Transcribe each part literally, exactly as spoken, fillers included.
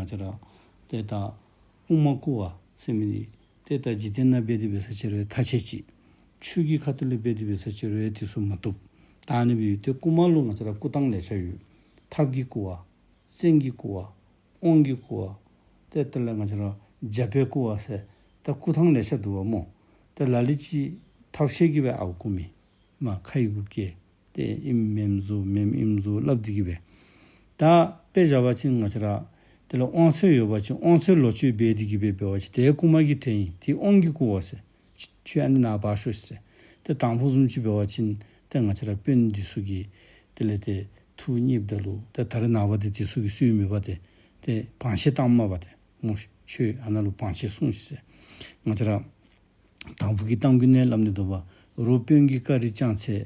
ང་བཅས་ར་ཏེ་ད་རྐུན་མ་རྐུ་བ་ཟེར་མི་འདི་ཏེ་ད་འཇིག་རྟེན་ནང་འབད་དེ་འབད་ས་ཅིག་རུང་ཐག་ཆོད་ཅིག། ཆོས་ཀྱི་ཁ་ཐུག་ལས་འབད་དེ་འབད་ས་ཅིག་རུང་དེ་ཚུ་མ་བཏུབ། ད་ཨ་ནི་སྦེ་ཡོད། ཏེ་རྐུན་མ་ལུ་ང་བཅས་ར་རྐུ་ཐངས་ལེ་ཤ་ཡོད། ཐབས་ཀྱིས་རྐུ་བ། བཙན་གྱིས་རྐུ་བ། དབང་གིས་རྐུ་བ། ཏེ་དེ་ལས་ང་བཅས་ར་རྒྱབ་སྦེ་རྐུ་བ་ཟེར་ད་རྐུ་ཐངས་ལེ་ཤ་འདུག་པ་སྨོ། ཏེ་ལ་ལུ་ཅིག་ཐབས་ཤེས་ཀྱིས་སྦེ་ཨརཝ་རྐུ་མི་མ་ཁ་ཡི་གུ་བཀལ། ཏེ་ཨིནམ་མེནམ་བཟོ་མེནམ་ཨིནམ་བཟོ་སླབ་སྟེ་གིས་སྦེ། ད་དཔེ་བཞག་པ་ཅིན་ང་བཅས་ར་དེ་ལས་དབང་ཚད་ཡོད་པ་ཅིན་དབང་ཚད་ལོག་སྤྱོད་འབད་དེ་གིས་སྦེ་འབད་བ་ཅིན་ཏེ་རྐུན་མ་གི་གྲས་ཨིན། ཏེ་དབང་གིས་རྐུ་བ་ཟེར། ཁྱོད་ཁྱོད་ཨ་ནི་ནང་འབག་ཤོག་ཟེར། ཏེ་དང་ཕུ་བཟུམ་ཅིག་འབད་བ་ཅིན་ཏེ་ང་བཅས་ར་དཔོན་འདི་ཚུ་གིས་དེ་ལས་ཏེ་ཐུགས་མཉེསཔ་ད་ལུ་ཏེ་ད་རེས་ནངས་པ་ཏེ་དེ་ཚུ་གིས་སྲོལ་མེད་པ་ཏེ་ཏེ་བང་ཆེན་བཏངམ་མས་པ་ཏེ། སྨོ་ཤིག། ཁྱོད་ཨ་ནཱ་ལུ་བང་ཆེན་སྲུང་ཤིག་ཟེར། ང་བཅས་ར་དང་ཕུ་གི་གཏམ་རྒྱུད་ནང་སླབ་ནི་འདུག་པ། རོགས་དཔོན་གྱིས་བཀའ་དྲིན་བསྐྱངས་ཚེ་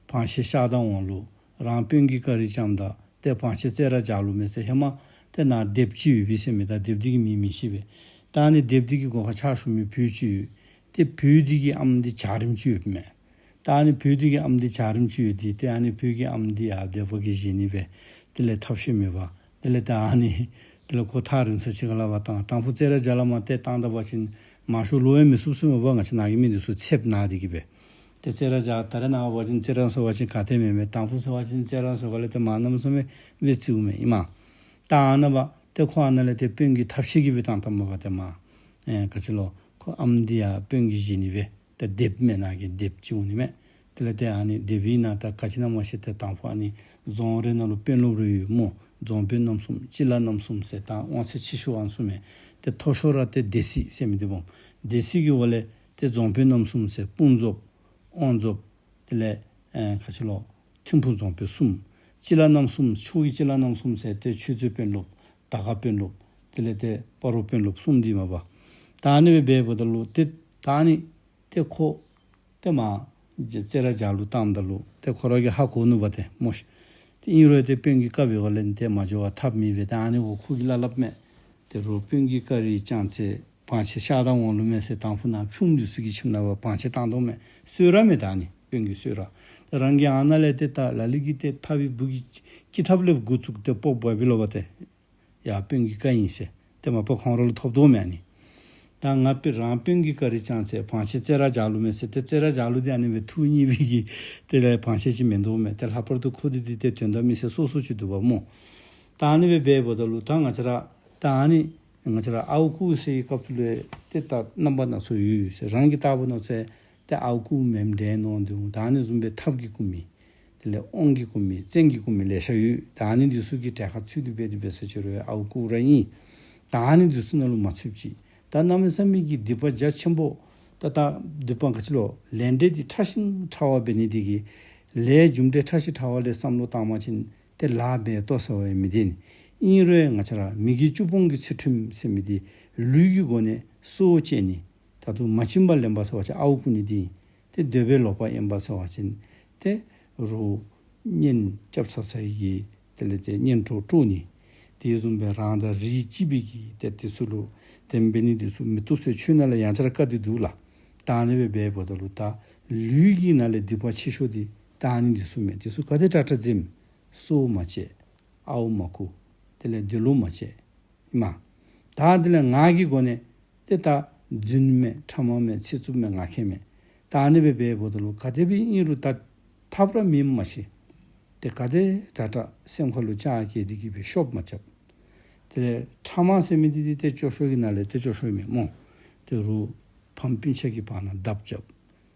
བང་ཆེན་ཤར་དང་ཝང་ལུ། རང་དཔོན་གྱིས་བཀའ་དྲིན་བསྐྱངསམ་ད་ཏེ་བང་ཆེན་རྩེ་ར་རྒྱ་ལུ་མས་ཟེར། ཧེ་མ་ཏེ་ནཱ་སྡེཔ་ཅིག་ཡོད་པས་ཟེར་མི་ད་སྡེཔ་འདི་གི་མིང་མི་ཤེས་པས། ད་ཨ་ནི་སྡེཔ་འདི་གི་སྒོ་ཁར་ཕྱག་ཞུ་མི་བུ་ཅིག་ཡོད། ཏེ་བུ་འདི་གི་ཨམ་འདི་འཇའ་རིསམོ་ཅིག་ཡོདཔ་མས། ད་ཨ་ནི་བུ་འདི་གི་ཨམ་འདི་འཇའ་རིསམོ་ཅིག་ཡོད་དེ། ཏེ་ཨ་ནི་བུ་གི་ཨམ་འདི་ཡང་སྡེཔ་གིས་བཞེས་ནི་སྦེ་དེ་ལས་ཐབས་ཤེས་མེད་པར་དེ་ལས་ད་ཨ་ནི་དེ་ལས་ཁོ་ཐག་རིང་ས་ཅིག་ཁར་ལུ་ཕར་བཏང་། དང་ཕུ་རྩེ་ར་རྒྱ་ལུ་མར་ཏེ་བཏང་ད་པ་ཅིན་མང་ཤོས་ལོག་ཡང་མི་ཚུགས་ཟེར་མས་པ། ང་བཅས་ནཱ་གི་མི་འདི་ཚུ་ཚདཔ་ནང་འདི་གིས་སྦེ། ཏེ་རྩེ་ར་རྒྱ་ད་རེས་ནངས་པ་ཅིན་རྩེ་ར་ཟེར་བ་ཅིན་ག་ཏེ་མེད་མས། དང་ཕུ་ཟེར་བ་ཅིན་རྩེ་ར་ཟེར་ག་ལས་ཏེ་མར་གནམ་མེད་ས་མེད་སྦེ་བརྩིཝ་མས་ཨིན་མས། ད་ཨ་ནཱ་པ་ཏེ་ཁོ་ཨ་ནཱ་ལས་ཏེ་དཔོན་གྱི་ཐབས་ཤེས་ཀྱིས་སྦེ་བཏང་བཏངམ་མས་པ་ཏེ་མར། ཨེ་ག་ཅི་ལོ། ཁོ་ཨམ་འདི་ཡང་དཔོན་གྱིས་བཞེས་ནི་སྦེ། ཏེ་སྡེཔ་མེན་ན་གི་སྡེཔ་ཅིག་འོང་ནི་མས། དེ་ལས་ཏེ་ཨ་ནི་སྡེཔ་ཨིན་ན་ད་ག་ཅི་ཨིན་ན་མ་ཤེས། ཏེ་དང་ཕུ་ཨ་ནི་རྫོང་རེ་ནང་ལུ་དཔོན་སློབ་རེ་ཡོད་སྨོ། རྫོང་དཔོན་རྣམ་གསུམ་སྤྱི་བླ་རྣམ་གསུམ་ཟེར་ད་དབང་ཚད་ཆེ་ཤོས་ཨ་ནི་ཚུ་མས། ཏེ་མཐོ་ཤོས་ར་ཏེ་སྡེ་སྲིད་ཟེར་མི་འདི་སྦོམ། སྡེ་སྲིད་ཀྱི་འོག་ལས་ཏེ་རྫོང་དཔོན་རྣམ་གསུམ་ཟེར་དཔུང་རྫོངཔ་དབང་རྫོངཔ་དེ་ལས་ཨེ་ག་ཅི་ལོ། ཐིམ་ཕུག་རྫོང་དཔོན་གསུམ། སྤྱི་བླ་རྣམ་གསུམ། ཕྱོགས་ཀྱི་སྤྱི་བླ་རྣམ་གསུམ་ཟེར་ཏེ་ཆོས་རྩེ་དཔོན་སློབ། དར་དཀར་དཔོན་སློབ། དེ་ལས་ཏེ་སྤ་རོ་དཔོན་སློབ་གསུམ་འདི་མས་པ། ད་ཨ་ནི་སྦེ་འབདཝ་ད་ལུ་ཏེ་ད་ཨ་ནི་ཏེ་ཁོ་ཏེ་མར་རྩེ་ར་རྒྱ་ལུ་བཏངམ་ད་ལུ་ཏེ་ཁོ་ར་གིས་ཧ་གོ་ནུག་པ་ཏེ་སྨོ་ཤིག། ཏེ་ཨིན་རུང་ཏེ་དཔོན་གྱི་བཀའ་འབད་བ་ལས་ཏེ་མ་འགྱོ་བར་ཐབས་མེད་པས། ད་ཨ་ནི་འོ་ཁོ་གིས་སླབ་སླབ་མས། ཏེ་རོགས་དཔོན་གྱིས་བཀའ་དྲིན་བསྐྱངས་ཚེ་བང་ཆེན་ཤར་དང་ཝང་ལུ་མས་ཟེར། དང་ཕུ་ནཱ་ཕྱུགཔོ་འདི་ཚུ་གི་ཁྱིམ་ནང་ཕར་བང་ཆེན་བཏང་དོ་མས། གསོལ་རས་མས། ད་ཨ་ནི་དཔོན་གྱི་གསོལ་རས། ཏེ་རང་གིས་ཨ་ནཱ་ལས་ཏེ་ད་ལ་ལུ་གིས་ཏེ་ཐབས་སྦུག་གི་ཀི་ཐབ་ལས་འགོ་བཙུགས་ཏེ་སྤོབས་པ་སྦེ་ལོ་པ་ཏེ། ཡ་དཔོན་གྱི་བཀའ་ཨིན་ཟེར། ཏེ་མ་པ་ཁོང་ར་ལུ་ཐོབ་དོ་མས་ཨ་ནི། ད་ང་དཔོན་རང་དཔོན་གྱིས་བཀའ་དྲིན་བསྐྱངས་ཚེ་བང་ཆེན་རྩེ་ར་རྒྱ་ལུ་མས་ཟེར། ཏེ་རྩེ་ར་རྒྱ་ལུ་འདི་ཨ་ནི་སྦེ་ཐུགས་མཉེས་པའི་གི་དེ་ལས་བང་ཆེན་ཅིག་མིན་འདུག་མས། ཏེ་ལྷག་པར་དུ་ཁོ་འདི་འདི་ཏེ་དོན་དག་མི་སེར་སོ་སོ་ཅིག་འདུག་པ་སྨོ། ད་ཨ་ནི་སྦེ་འབདཝ་ད་ལུ་ད་ང་བཅས་ར་ད་ཨ་ནི་ང་བཅས་ར་ཨརཝ་རྐུ་ཟེར་བའི་སྐབས་སུ་ལུ་ཏེ་ད་རྣམ་པ་སྣ་ཚོགས་ཡོད་ཟེར། རང་གིས་བལྟཝ་ད་ཚེ་ཏེ་ཨརཝ་རྐུ་མེནམ་འདྲས་མནོ་འདུག། ད་ཨ་ནི་བཟུམ་སྦེ་ཐབས་ཀྱིས་རྐུ་མི་དེ་ལས་དབང་གིས་རྐུ་མི་བཙན་གྱིས་རྐུ་མི་ལེ་ཤ་ཡོད། ད་ཨ་ནི་འདི་ཚུ་གི་གྲལ་ཁར་ཚུད་དེ་འབད་དེ་འབད་ས་ཅིག་རུང་ཨརཝ་རྐུ་ར་ཨིན། ད་ཨ་ནི་འདི་ཚུ་ནང་ལུ་མ་ཚུདཔ་ཅིག། ད་གནམ་མེད་ས་མེད་ཀྱི་སྡིག་པ་རྒྱ་ཆེན་པོ། ད་ད་སྡིག་པ་ག་ཅི་ལོ། ལས་འབྲས་འདི་ཕྲ་ཞིང་ཕྲ་བ་འབད་ནི་འདི་གིས་ལས་རྒྱུ་འབྲས་ཕྲ་ཞིང་ཕྲ་བ་ལས་བསམ་བློ་བཏང་བ་ཅིན་ཏེ་ལཱ་འབད་ལྟོ་ཟ་བ་ཡང་མི་བདེ་ནི། ཨིན་རུང་ང་བཅས་ར་མི་དགེ་བཅུ་སྤོང་གི་ཚུལ་ཁྲིམས་ཟེར་མི་འདི་ལུས་ཀྱི་སྒོ་ནས་སྲོག་བཅད་ནི། ད་དུང་མ་བྱིན་པར་ལེན་པ་ཟེར་བ་ཅིན་ཨརཝ་རྐུ་ནི་འདི་ཨིན། ཏེ་འདོད་པས་ལོག་པར་གཡེམ་པ་ཟེར་བ་ཅིན་ཏེ་རོགས་གཉེན་རྐྱབ་ཚར་ཚར་བའི་གི་དེ་ལས་ཏེ་གཉེན་གྲོགས་དཀྲོག་ནི། དེ་བཟུམ་སྦེ་རང་དང་རིགས་གཅིག་པའི་གི་ཏེ་དེ་ཚུ་ལུ་དེ་འབད་ནི་འདི་ཚུ་མི་བཏུབ་ཟེར་ཆོས་ནང་ལས་ཡང་བསྐྱར་བཀག་སྟེ་འདུག་ལགས། ད་ཨ་ནི་སྦེ་འབདཝ་ད་ལུ་ད་ལུས་ཀྱི་ནང་ལས་སྡིག་པ་ཆེ་ཤོས་འདི་ད་ཨ་ནི་འདི་ཚུ་མས། འདི་ཚུ་ག་དེ་དྲག་དྲག་འཛེམ། སྲོག་མ་བཅད། ཨརཝ་མ་རྐུ། དེ་ལས་འདོད་ལོག་མ་བཅད། ཨིན་མས། ད་དེ་ལས་ངག་གི་སྒོ་ནས་ཏེ་ད་རྫུན་མེད་ཕྲ་མ་མེད་ཚིག་རྩུབ་མེད་ངག་འཁྱལ་མེད། ད་ཨ་ནི་སྦེ་འབདཝ་ད་ལུ་ག་དེ་སྦེ་ཨིན་རུང་ད་ཐབས་ར་མེནམ་མ་ཤེས། ཏེ་ག་དེ་དྲག་དྲག་སེམས་ཁ་ལུ་ཅ་གི་འདི་གིས་སྦེ་ཤོབ་མ་རྐྱབ། དེ་ལས་ཕྲ་མ་ཟེར་མི་འདི་འདི་ཏེ་སྐྱོ་ཤོས་ཀྱི་ནང་ལས་ཏེ་སྐྱོ་ཤོས་མས་སྨོ། ཏེ་རོགས་ཕམ་སྤུན་ཆ་གི་བར་ན་བརྡབ་རྐྱབ།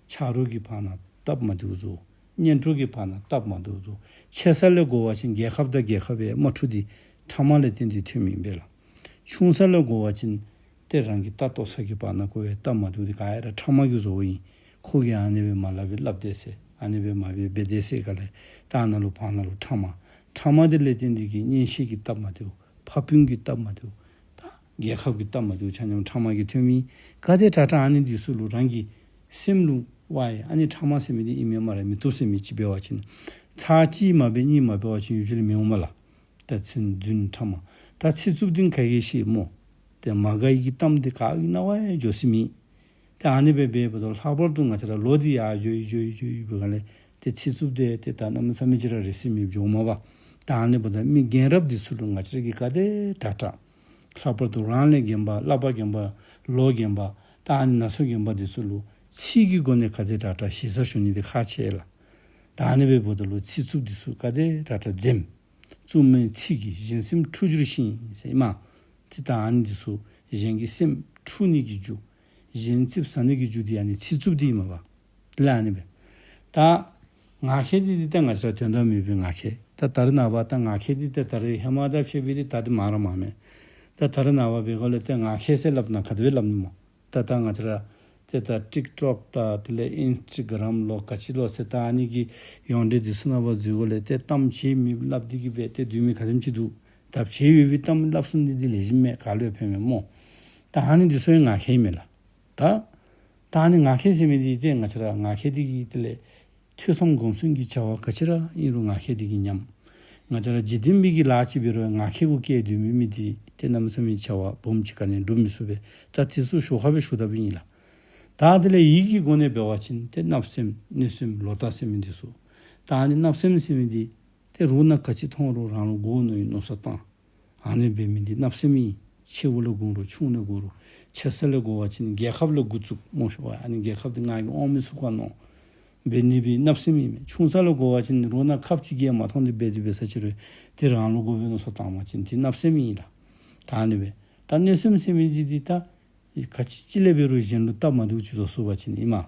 ཆ་རོགས་ཀྱི་བར་ན་སྟབས་མ་བདེཝ་བཟོ། གཉེན་གྲོགས་ཀྱི་བར་ན་སྟབས་མ་བདེཝ་བཟོ། ཆེ་ས་ལས་འགོ་བ་ཅིན་རྒྱལ་ཁབ་དང་རྒྱལ་ཁབ་ཡང་དམག་འཁྲུག་འདི་ཕྲ་མ་ལས་བརྟེན་ཏེ་ཐོན་མི་ཨིན་པས་ལགས། ཆུང་ས་ལས་འགོ་བ་ཅིན་ཏེ་རང་གི་ལྟ་ལྟོ་ཚང་གི་བར་ན་འགོ་བའི་སྟབས་མ་བདེཝ་འདི་ག་ཡ་ར་ཕྲ་མ་གིས་བཟོཝ་ཨིན། ཁོ་གིས་ཨ་ནི་སྦེ་མ་སླབ་པས་སླབ་དེས་ཟེར། ཨ་ནི་སྦེ་མ་འབད་འབད་དེས་ཟེར་ག་ལས་ད་ཨ་ནཱ་ལུ་བར་ན་ལུ་ཕྲ་མ། ཕྲ་མ་འདི་ལས་བརྟེན་ཏེ་གིས་གཉེན་བཤེས་ཀྱི་སྟབས་མ་བདེཝ། ཕ་སྤུན་གྱི་སྟབས་མ་བདེཝ། ད་རྒྱལ་ཁབ་ཀྱི་སྟབས་མ་བདེཝ་ཆ་མཉམ་ཕྲ་མ་གིས་ཐོན་མི་ཨིན། ག་དེ་དྲག་དྲག་ཨ་ནི་འདི་ཚུ་ལུ་རང་གི་སེམས་ལུ་ཝའི་ཨ་ནི་ཕྲ་མ་ཟེར་མི་འདི་ཨིན་མས་སྨ་རེ་མི་བཏུབ་ཟེར་མི་ཅིག་འབད་བ་ཅིན་ཚར་གཅིག་མ་འབད་གཉིས་མ་འབད་བ་ཅིན་ཡུན་རིང་མི་འོང་མས་ལགས། ད་རྫུན་རྫུན་ཕྲ་མ། ད་ཚིག་རྩུབ་འདི་ག་གིས་ཤེས་སྨོ། ཏེ་མ་དགའ་བའི་གི་གཏམ་འདི་ག་ཨིན་ན་ཝའི་འགྱོ་ས་མེད། ཏེ་ཨ་ནི་སྦེ་འབདཝ་ད་ལྷག་པར་དུ་ང་བཅས་ར་ལོ་འདི་ཡར་འགྱོ་ཡི་འགྱོ་ཡི་འགྱོ་ཡི་འབད་ག་ལས་ཏེ་ཚིག་རྩུབ་འདི་ཏེ་ད་གནམ་མེད་ས་མེད་ཅིག་ར་རེ་སི་མི་འགྱོཝ་མས་པ། ད་ཨ་ནི་འབདཝ་ད་མི་རྒན་རབས་འདི་ཚུ་ལུ་ང་བཅས་ར་གིས་ག་དེ་དྲག་དྲག་ ལྷག་པར་དུ་རང་ལས་རྒན་པ་ལག་པ་རྒན་པ་ལོ་རྒན་པ་ད་ཨ་ནི་ན་ཚོད་རྒན་པ་འདི་ཚུ་ལུ་ཚིག་གི་སྒོ་ནས་ག་དེ་དྲག་དྲག་ཞེ་ས་ཞུ་ནི་འདི་ཁག་ཆེ་ལགས། ད་ཨ་ནི་འབདཝ་ད་ལུ་ཚིག་རྩུབ་འདི་ཚུ་ག་དེ་དྲག་དྲག་འཛེམ། རྩུབ་མོའི་ཚིག་གིས་གཞན་སེམས་འཁྲུག་འགྱུར་ཞིང་ཟེར་ཨིན་མས། ཏེ་ད་ཨ་ནི་འདི་ཚུ་གཞན་གྱི་སེམས་འཁྲུག་ནི་གི་རྒྱུ་གཞན་ཙིགཔ་ཟ་ནི་གི་རྒྱུ་འདི་ཨ་ནི་ཚིག་རྩུབ་འདི་ཨིན་མས་པ། དེ་ལས་ཨ་ནི་སྦེ། ད་ངག་འཁྱལ་འདི་འདི་ད་ང་བཅས་ར་དོན་དག་མེད་པའི་ངག་འཁྱལ། ད་ད་རེས་ནངས་པ་ད་ངག་འཁྱལ་འདི་ད་ད་རེས་ཧེ་མ་དང་ཕྱད་པའི་འདི་ད་འདི་མང་ར་མང་མས། ད་ད་རེས་ནངས་པ་འབད་སྒང་ལས་ཏེ་ངག་འཁྱལ་ཟེར་སླབ་ན་ག་དེ་སྦེ་སླབ་ནི་སྨོ། ད་ད་ང་བཅས་ར་ཏེ་ད་ཊིཀ་ཊོཀ་དང་དེ་ལས་ཨིནསི་ཊ་གྲམ་ལོ་ག་ཅི་ལོ་ཟེར་ད་ཨ་ནི་གི་ཡོངས་འབྲེལ་འདི་ཚུ་ནང་འབད་འཛུལ་སྒང་ལས་ཏེ་གཏམ་བྱེད་མེདཔ་སླབ་སྟེ་གི་སྦེ་ཏེ་སྡོད་མི་ག་དེམ་ཅིག་འདུག། ད་བྱེད་ཡོད་པའི་གཏམ་སླབ་ཚུགས་ནི་འདི་ལེགས་ཤོམ་མས། ག་ལུ་ཡང་ཕན་མས་སྨོ། ད་ཨ་ནི་འདི་ཚུ་ཡང་ངག་འཁྱལ་མས་ལགས། ད་ད་ཨ་ནི་ངག་འཁྱལ་ཟེར་མི་འདི་ཏེ་ང་བཅས་ར་ངག་འཁྱལ་འདི་གིས་དེ་ལས་ཐོས་བསམ་སྒོམ་གསུམ་གྱི་བྱ་བ་ག་ཅི་ར་ཨིན་རུང་ངག་འཁྱལ་འདི་གིས་ཉམས། ང་བཅས་ར་འཇིག་རྟེན་པའི་གི་ལཱ་ཅིག་འབད་རུང་ངག་འཁྱལ་གུ་བཀལ་སྡོད་མི་མི་འདི་ཏེ་གནམ་མེད་ས་མེད་བྱ་བ་སྦོམ་ཅིག་ག་ནི་སྒྲུབ་མི་ཚུགས་པས། ད་དེ་ཚུ་ཞོར་ཁ་སྦེ་ཞུ་དཔ་ཨིན་ལགས། ད་དེ་ལས་ཡིད་ཀྱི་སྒོ་ནས་འབད་བ་ཅིན་ཏེ་བརྣབ་སེམས་གནོད་སེམས་ལོག་ལྟ་ཟེར་མི་འདི་ཚུ། ད་ཨ་ནི་བརྣབ་སེམས་ཟེར་མི་འདི་ཏེ་རོགས་ནང་ག་ཅི་མཐོང་རུང་རང་ལུ་དགོ་མནོ་བའི་མནོ་བསམ་བཏང་། ཨ་ནི་འབད་མི་འདི་བརྣབ་སེམས་ཨིན། ཆེ་བོ་ལས་དགོ་རུང་ཆུང་ལས་དགོ་རུང་ཆེ་ས་ལས་དགོ་པ་ཅིན་རྒྱལ་ཁབ་ལས་འགོ་བཙུགས་སྨོ་ཤོ། ཨ་ནི་རྒྱལ་ཁབ་འདི་ང་གིས་དབང་མི་ཚུགས་ག་མནོ་འབད་ནི་འབད་བརྣབ་སེམས་ཨིན་མས། ཆུང་ས་ལས་དགོ་པ་ཅིན་རོགས་ནང་ཁབ་ཅིག་གིས་མ་མཐོང་སྟེ་འབད་དེ་འབད་ས་ཅིག་རུང་ཏེ་རང་ལུ་དགོ་པའི་མནོ་བསམ་བཏང་པ་ཅིན་ཏེ་བརྣབ་སེམས་ཨིན་ལགས། ད་ཨ་ནི་སྦེ་ད་གནོད་སེམས་ཟེར་མི་ཅིག་འདི་ད་ག་ཅི་ཅིག་ལས་འབད་རུང་གཞན་ལུ་སྟབས་མ་བདེཝ་ཅིག་བཟོ་ཚུགས་པ་ཅིན་ཨིན་མས།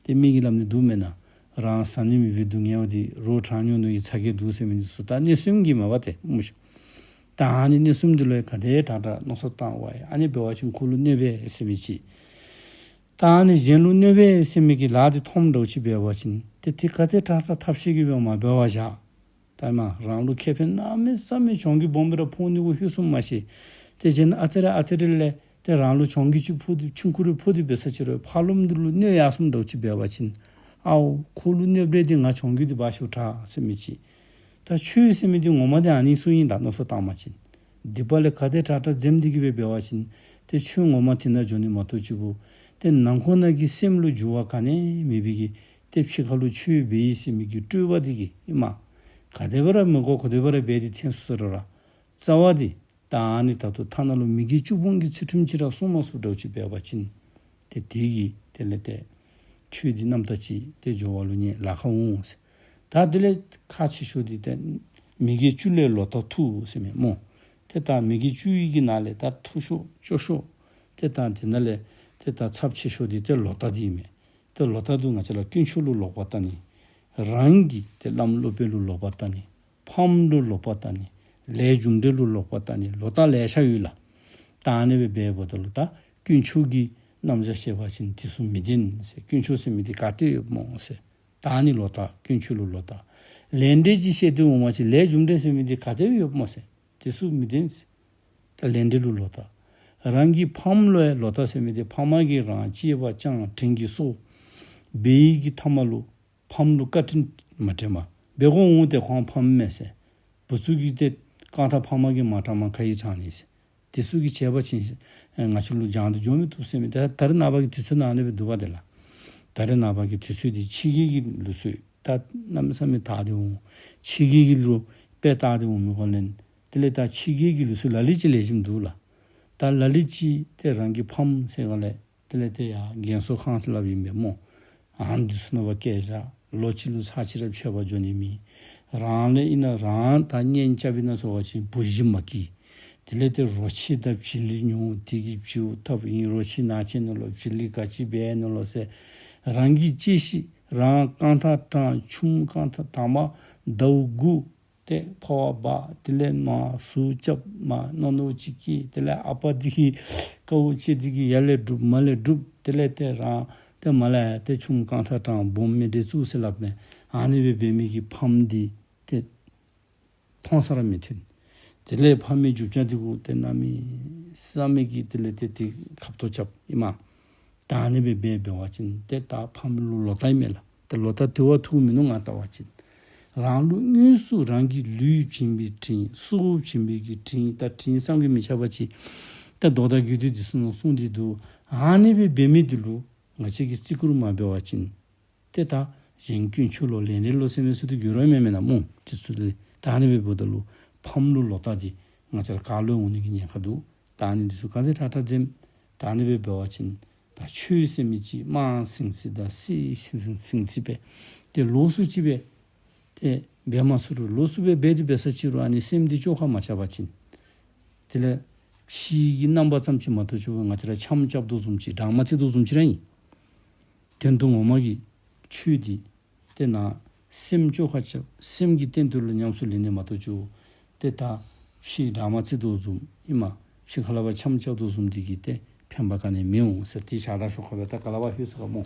ཏེ་མི་གིས་སླབ་ནི་འདུག་མེན་ན། རང་ཟ་ནི་མེད་པའི་སྡུག་བསྔལ་བ་འདི་རོགས་དྲང་ཉོ་ནི་གི་ཚ་གྱང་འདུག་ཟེར་མི་འདི་ཚུ་ད་གནོད་སེམས་ཀྱིས་མས་པ་ཏེ་སྨོ་ཤོ། ད་ཨ་ནི་གནོད་སེམས་འདི་ལུ་ཡང་ག་དེ་དྲག་དྲག་མནོ་བསམ་བཏང་བ་ཡི། ཨ་ནི་འབད་བ་ཅིན་ཁོ་ལུ་གནོད་པས་ཟེར་མི་ཅིག། ད་ཨ་ནི་གཞན་ལུ་གནོད་པས་ཟེར་མི་གི་ལཱ་འདི་མཐོངམ་འདྲཝ་ཅིག་འབད་བ་ཅིན་ཏེ་དེ་ག་དེ་དྲག་དྲག་ཐབས་ཤེས་ཀྱིས་འབད་མ་འབད་བར་བཞག། ད་མ་རང་ལུ་ཁེ་ཕན་གནམ་མེད་ས་མེད་གྱོང་གུད་སྦོམ་སྦེ་ར་ཕོག་ནི་གུ་ལྷོད་སོངམ་མ་ཤེས། ཏེ་གཞན་ཨ་ཙི་རེ་ཨ་ཙི་རེ་ལས་ཏེ་རང་ལུ་གྱོང་གུད་ཅིག་ཕོག་སྟེ་ཆུང་ཀུ་རེ་ཕོག་སྟེ་འབད་ས་ཅིག་རུང་ཕར་ལོགསམ་འདི་ལུ་གནོད་ཡར་སོངམ་འདྲཝ་ཅིག་འབད་བ་ཅིན་ཨའོ་ཁོ་ལུ་གནོདཔ་ལས་ཏེ་ང་གྱོང་གུད་འདི་འབག་ཤོར་དྲག་ཟེར་མི་ཅིག། ད་ཆོས་ཟེར་མི་འདི་ངོ་མ་འདི་ཨ་ནི་ཚུ་ཨིན་ལགས་མནོ་བསམ་བཏང་པ་ཅིན། སྡིག་པ་ལས་ག་དེ་དྲག་དྲག་འཛེམ་སྟེ་གི་སྦེ་འབད་བ་ཅིན་ཏེ་ཆོས་ངོ་མ་དེ་ནང་འགྱོ་ནི་མ་གཏོགས་ཅིག་པོ་ཏེ་ནང་ཁོག་ནང་གི་སེམས་ལུ་འགྱུར་བ་ག་ནི་མེད་པའི་གི་ཏེ་ཕྱི་ཁ་ལུ་ཆོས་འབད་ཡི་ཟེར་མི་གི་སྤྲོས་པ་འདི་གིས་ཨིན་མས། ག་དེ་སྦེ་ར་མི་དགོ་ག་དེ་སྦེ་ར་འབད་དེ་འཐོན་སོང་ཟེར་རུང་ར་རྩ་བ་འདི་ད་ཨ་ནི་ད་ལྟོ་ཐ་ན་ལུ་མི་དགེ་བཅུ་སྤོང་གི་ཚུལ་ཁྲིམས་ཅིག་ར་སྲུང་མ་ཚུགས་འདྲཝ་ཅིག་འབད་བ་ཅིན་ཏེ་དེ་གིས་དེ་ལས་ཏེ་ཆོས་འདི་རྣམ་དག་ཅིག་ཏེ་འགྱོ་བ་ལུ་ནི་ལཱ་ཁག་འོང་ཟེར། ད་དེ་ལས་ཁག་ཆེ་ཤོས་འདི་ཏེ་མི་དགེ་བཅུ་ལས་ལོག་ལྟ་མཐུ་ཟེར་མི་སྨོ། ཏེ་ད་མི་དགེ་བཅུ་ཡི་གི་ནང་ལས་ད་མཐུ་ཤོས་སྐྱོ་ཤོས་ཏེ་ད་དེ་ནང་ལས་ཏེ་ད་ཚབས་ཆེ་ཤོས་འདི་ཏེ་ལོག་ལྟ་འདི་མས། ཏེ་ལོག་ལྟ་འདི་ང་བཅས་ར་དཀོན་མཆོག་ལུ་ལོག་པར་ལྟ་ནི། རང་གི་ཏེ་བླམ་སློབ་དཔོན་ལུ་ལོག་པར་ལྟ་ནི། ཕམ་ལུ་ལོག་པར་ལྟ་ནི། ལས་རྒྱུ་འབྲས་ལུ་ལོག་པར་ལྟ་ནི། ལོག་ལྟ་ལེ་ཤ་ཡོད་ལགས། ད་ཨ་ནི་སྦེ་འབདཝ་ད་ལུ་ད་དཀོན་མཆོག་གི་རྣམ་གཞག་བཤད་པ་ཅིན་དེ་ཚུ་མི་བདེན་ཟེར། དཀོན་མཆོག་ཟེར་མི་འདི་ག་ཏེ་ཡོདཔ་སྨོ་ཟེར། ད་ཨ་ནི་ལོག་ལྟ་དཀོན་མཆོག་ལུ་ལོག་ལྟ། ལས་འབྲས་ཅིག་བཤད་དེ་འོང་བ་ཅིན་ལས་རྒྱུ་འབྲས་ཟེར་མི་འདི་ག་ཏེ་ཡོདཔ་སྨོ་ཟེར། དེ་ཚུ་མི་བདེན་ཟེར། ད་ལས་འབྲས་ལུ་ལོག་ལྟ། རང་གི་ཕམ་ལུ་ཡང་ལོག་ལྟ་ཟེར་མི་འདི་ཕམ་གིས་རང་གཅེས་པར་བསྐྱངས་དྲིན་གྱིས་གསོ་འབད་ཡི་གི་མཐའ་མ་ལུ་ཕམ་ལུ་བཀའ་དྲིན་མ་དྲན་པར་འབད་དགོ་འོང་། ཏེ་ཁོང་ཕམ་མས་ཟེར། བུ་ཚུ་གིས་ཏེ་རྐང་ཐང་ཕམ་གིས་མ་དྲངམ་ག་གིས་དྲང་ནི་ཟེར། དེ་ཚུ་གིས་བྱས་པ་ཅིན་ཨེ་ང་བཅས་ལུ་སྦྱང་སྟེ་འགྱོ་མི་བཏུབ་ཟེར་མི་འདི་ད་རེས་ནངས་པ་གི་དུས་ཚོད་ནང་ཨ་ནི་སྦེ་འདུག་པ་ཏེ་ལགས། ད་རེས་ནངས་པ་གི་དུས་ཚོད་འདི་ཕྱི་རྒྱལ་གྱི་ལུགས་སྲོལ་ད་གནམ་མེད་ས་མེད་དར་ཏེ་འོང་། ཕྱི་རྒྱལ་གྱི་ལུགས་དཔེ་དར་ཏེ་འོང་མི་གོ་ལེན། དེ་ལས་ད་ཕྱི་རྒྱལ་གྱི་ལུགས་སྲོལ་ལ་ལུ་ཅིག་ལེགས་ཤོམ་འདུག་ལགས། ད་ལ་ལུ་ཅིག་ཏེ་རང་གི་ཕམ་ཟེར་ག་ལས་དེ་ལས་ཏེ་ཡར་རྒན་གསོ་ཁང་ཟེར་སླབ་ཨིན་པས་སྨོ། ཨ་ནི་འདི་ཚུ་ནང་འབད་བསྐྱལ་བཞག། ལོ་གཅིག་ལུ་ཚར་གཅིག་ར་ཕྱད་པར་འགྱོ་ནི་མེད། རང་ལས་ཨིན་ན་རང་ད་གཉེན་རྐྱབ་ཨིན་ན་ཟེར་བ་ཅིན་བུ་གཞི་མ་སྐྱེས། དེ་ལས་ཏེ་རོ་ཁྱི་དང་བྱི་ལི་ཉོ། དེ་གིས་བྱིའུ་འཐབ་ཨིན། རོ་ཁྱི་ནག་ཅན་ནི་ལོ་བྱི་ལི་ག་ཅི་འབད་ནི་ལོ་ཟེར། རང་གིས་གཅེས་ཤིང་རང་རྐང་ཐང་དྲངས། ཆུམ་རྐང་ཐང་དང་པ་ཟླཝ་དགུ་ཏེ་འཕོ་བ་འབག། དེ་ལས་མར་ཟུག་རྐྱབ། མར་རྣོ་རྣོ་ཅིག་སྐྱེས། དེ་ལས་ཨ་པ་འདི་གིས་དཀའཝ་སྤྱད་དེ་གིས་ཡར་ལས་སྒྲུབ་མར་ལས་སྒྲུབ། དེ་ལས་ཏེ་རང་ཏེ་མར་ལས་ཡར་ཏེ་ཆུམ་རྐང་ཐང་དྲངས་སྦོམ་མི་འདྲ་བཙུགས་ཟེར་སླབ་མས། ཨ་ནི་སྦེ་འབད་མི་གི་ཕམ་འདི་ཏེ་མཐོང་ས་ར་མི་མཐོང་། དེ་ལས་ཕམ་མི་རྒྱུ་ཆ་འདི་གུ་ཏེ་གནམ་མེད་ས་མེད་ཀྱི་དེ་ལས་ཏེ་ཏེ་ཁ་ཐོག་རྐྱབ་ཨིན་མས། ད་ཨ་ནི་སྦེ་འབད་འབད་བ་ཅིན་ཏེ་ད་ཕམ་ལུ་ལོག་ལྟ་ཨིན་མས་ལགས། ཏེ་ལོག་ལྟ་དེ་བ་ཐུག་མི་ནུག། ང་བལྟ་བ་ཅིན་རང་ལུ་དངོས་སུ་རང་གི་ལུས་བྱིན་པའི་དྲིན་སྲོག་བྱིན་པའི་གི་དྲིན་ད་དྲིན་བསམ་གྱིས་མི་ཁྱབ་པ་ཅིག་ད་མདོ་དང་རྒྱུད་སྡེ་འདི་ཚུ་ནང་གསུངས་ཏེ་འདུག། ཨ་ནི་སྦེ་འབད་མི་འདི་ལུ་ང་བཅས་ཀྱིས་བརྩི་བཀུར་མ་འབད་བ་ཅིན་ཏེ་ད་གཞན་དཀོན་མཆོག་ལོ་ལས་འབྲས་ལོ་ཟེར་མི་ཚུ་འདི་འགྱུར་བ་མེད་མེན་ན་སྨོ། དེ་ཚུ་ལས་ད་ཨ་ནི་སྦེ་འབདཝ་ད་ལུ་ཕམ་ལུ་ལོག་ལྟ་འདི་ང་བཅས་ར་ག་ལུ་འོང་ནི་གི་ཉེན་ཁ་འདུག། ད་ཨ་ནི་འདི་ཚུ་ག་དེ་དྲག་དྲག་འཛེམ། ད་ཨ་ནི་སྦེ་འབད་བ་ཅིན་ད་ཆོས་ཟེར་མི་ཅིག་དམངས་ཟིང་ཟིང་དང་སྲིད་ཟིང་ཟིང་ཟིང་ཟིང་སྦེ་ཏེ་ལོགས་སུ་ཅིག་སྦེ་ཏེ་འབད་མ་ཚུགས་རུང་ལོགས་སུ་སྦེ་འབད་དེ་འབད་ས་ཅིག་རུང་ཨ་ནི་སེམས་འདི་བཅོས་ཁ་མ་རྐྱབ་པ་ཅིན་དེ་ལས་ཕྱི་གི་རྣམ་པ་ཙམ་ཅིག་མ་གཏོགས་ཅིག་ང་བཅས་ར་འཆམ་རྐྱབ་དོ་བཟུམ་ཅིག་དྲང་མ་བརྩི་དོ་བཟུམ་ཅིག་ར་ཨིན། དོན་དུ་ངོ་མ་གི་ཆོས་འདི་ཏེ་ནཱ་སེམས་བཅོས་ཁ་རྐྱབ་སེམས་ཀྱི་སྟེང་དུ་ལུ་ཉམས་སུ་ལེན་ནི་མ་གཏོགས་ཅིག་ཏེ་ད་ཕྱི་དྲང་མ་བརྩི་དོ་བཟུམ་ཨིན་མས། ཕྱི་ཁ་ལས་ཕར་འཆམ་རྐྱབ་དོ་བཟུམ་འདི་གིས་ཏེ་ཕན་པ་ག་ནི་མི་འོང་ཟེར་ཏེ་ཞག་དང་ཞོགས་ཀ་སྦེ་ད་ག་ལ་བ་ལྷོད་ས་ག་སྨོ།